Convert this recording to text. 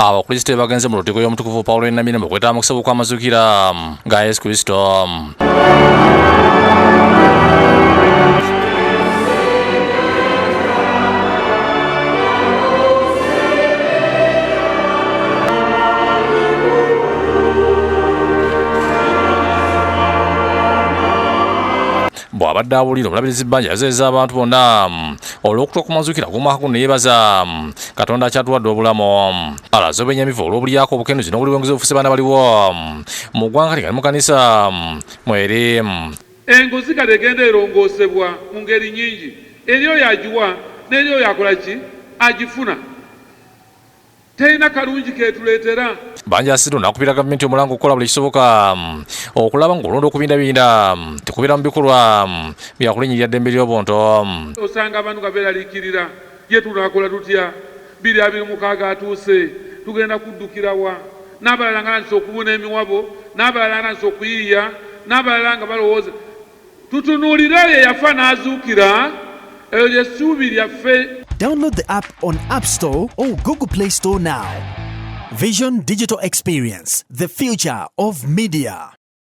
Abakristo bagenze mu lutikko y'omutukuvu Pawulo e Namirembe okwetaba mu kusaba okw'amazuukira ga Yesu Kristo. Bw'abadde abuulira, omulabirizi Bbanja yazeeza abantu bonna olw'okutuuka ku mazuukira ag'omwaka guno, neyeebaza Katonda akyatuwadde obulamu. Alaze obwenyamivu olw'obulyako, obukenuzi n'obuli bw'enguzi obufuuse baana baliwo mu ggwanga lye mu kanisa mweri. Enguzi kati egenda erongoosebwa mu ngeri nnyingi, eri oyo agiwa n'eri oyo akola ki agifuna, terina kalungi ketuleetera. Banja asiru nakubira gavumenti omulanga okukola buli kisoboka okulaba ng'olonda okubindabinda tekubeera mu bikolwa byakulinnyirira ddembe ly'obuntu. Osanga abantu nga beeraliikirira, ye tunaakola tutya, 2026 atuuse, tugenda kuddukirawa? N'abalala nga batandise okubuna emiwabo, n'abalala nga batandise okuyiiya, n'abalala nga balowooza. Tutunuulire oyo eyafa n'azuukira, eyo ly'essuubi lyaffe. Download the app on App Store or Google Play Store now. Vision Digital Experience, the future of media.